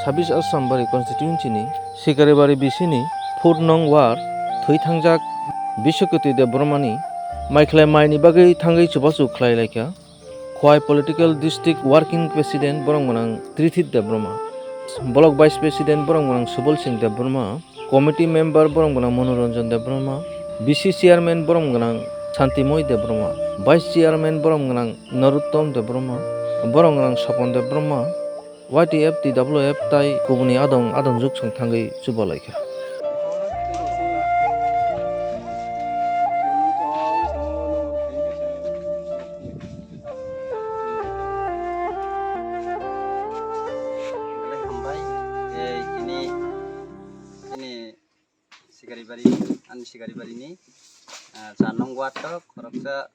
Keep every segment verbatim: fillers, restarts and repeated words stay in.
Sabis Asrambari constituency ni Sikaribari B C ni four nong ward thwi thangjak Biswakoti Debbarma ni maikhlai mai ni bagwi thangwi chubachu khlai laikha. Khowai political district working president borom gwnang Trithit Debbarma, block vice president borom gwnang Subal Singh Debbarma, committee member borom gwnang Manoranjan Debbarma, B C chairman borom gwnang Santimoy Debbarma, vice chairman borom gwnang Narottom Debbarma, borom gwnang Sopon Debbarma, Y T F, T W F tai kubuni adong adong juk song thangwi chuba laikha. Belai hambai, eh, ini, ini Sikaribari, ani Sikaribari ni, ah, char nong ward o khoroksa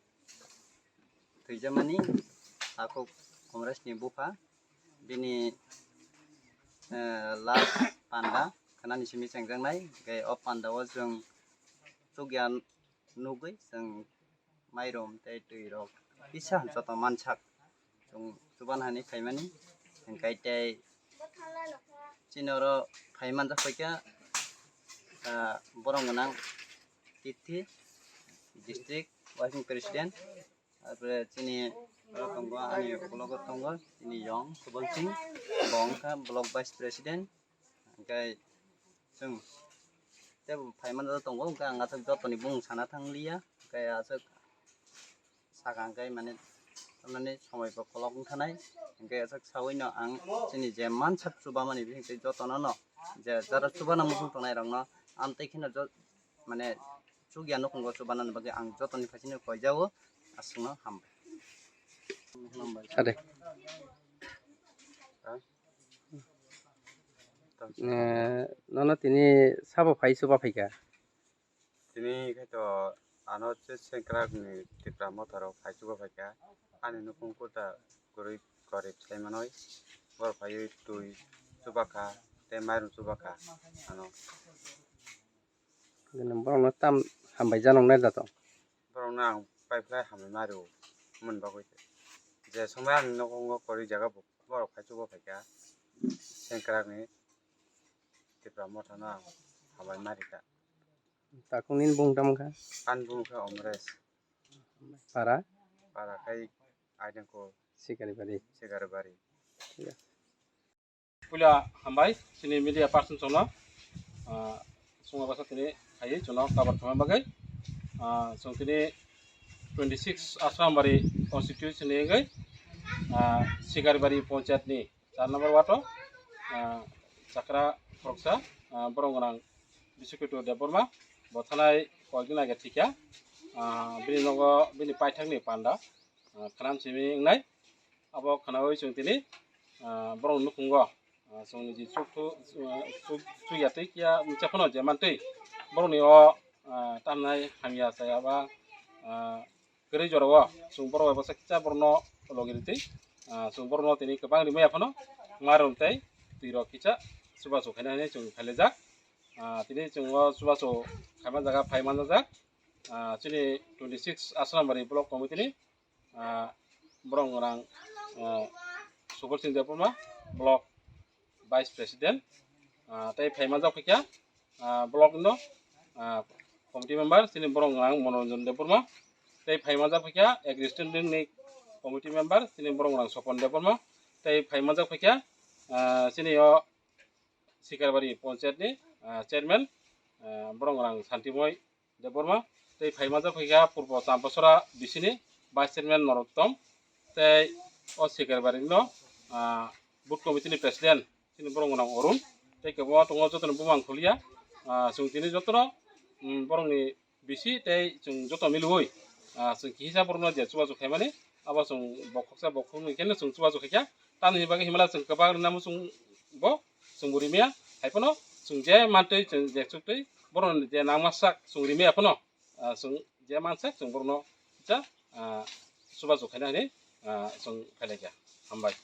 thwijamani, takhuk Komres ni bupha, bini, eh, last panda khanani simi chengjaknai, hwnkhe o panda o chwng chukya nugwi chwng mairum tei twi rok kisa joto mansak chwng chuban hani phaimani, hwnkhe tei chini oro phai manjak paikha, ah, borom gwnang Tithi, district working president, arpore chini oro tongo, ani ukologo tongo chini yong Subal Singh, bo wngkha block vice president, hwnkhe chwng teibo phai manjak tongo, hwnkhe ang aswk jotoni bumung sana thang liya, hwnkhe aswk saka hwnkhe mane tamani somoi bo kolok wngkha nai, hwnkhe aswk saui no ang chini je mansak chubamani bising twi jotono no je jara chubana muchung tongnai rok no amtwi kheno jo-, mane chukya nukhungo chubanani bagwi ang jotoni phaisino koijao, aswkno hambai. Ade. Eh, nono tini sabo phai chuba phaikha? Tini khe to ano se sengkrak ni Tipra Motha rok phai chuba phaikha. Ani nukhung kota kwrwi gorib sai manwi. Borok phaiwi twi chubakha tei mairum chubakha ano. Bini borokno tam hambai janoknai da to. Borokno ang paiphlai hambai mario hwnmani bagwi se. Je somoi ani nokhungo kwrwi jaga bo borok phai chuba phaikha. Sengkrak ni Tipra Motha no ang hambai marikha. Takhuk nini bung tamo kha? Ani bung kha Omres. Para? Para khai Aidangkho. Sikaribari. Sikaribari. Puila hambai chini media person chwngno, ah, chwngno bwsa tini khaiwi chwngno cover khaima bagwi. Ah, chwng tini twenty six Asrambari constituency ni wngwi, ah, Sikaribari panchayat ni char number ward o, ah, chakra khoroksa, ah, borom gwnang Biswakoti Debbarma, bo thanai koyekdin age thikya, ah, bini nogo bini paithakni panda, ah, khwnam simi wngnai. Abo khwnaui chwng tini, ah, borok nukhungo, ah, chwngni je chuk thu, ah, chuk, chuk ya twi kiya mungsa phano je mantwi borokni o, ah, tamnai hamya chaya ba, ah, kwrwi jorao chwng borok bai bwsa kisa borokno logi rwtwi, ah, chwng borokno tini kwbang rimaya phano marum tei twi rok kisa chubachu khaina hinwi chwng phailaijak. Ah, tini chwng o chubachu khaima jaga phai manjak, ah, chini twenty six Asrambari block committee ni, ah, borok rang, ah, Subal Singh Debbarma, block vice president, ah, tei phai manjak phaikha, ah, block no, ah, committee member chini borok rang Manoranjan Debbarma, tei phai manjak phaikha executive ni committee member chini borok rang Sopon Debbarma, tei phai manjak phaikha, ah, chini o Sikaribari panchayat ni, ah, chairman, ah, borok rang Santimoy Debbarma, tei phai manjak phaikha Purbo Champasora B C ni vice chairman Norottom, tei o Sikaribari no, ah, booth committee ni president chini borok rang Arun, tei kebo tongo jotono bumang khuliya, ah, chwng tini jotono, mm, borokni bisi tei chwng joto milwi, ah, chwng kisa borokno je chubachu khaimani, abo chwng bokhoksa bokhokni khe chwng chubachu khaikha. Tamoni bagwi himla chwng kwbang rwna muchung bo chwng bo rimaya. Hai phano chwng je mantwi chwng je chuktwi borokno je nangma sak chwng rimaya phano, ah, chwng je mansak chwng borokno kisa, ah, chubachu khaina hinwi, ah, chwng khailaikha. Hambai.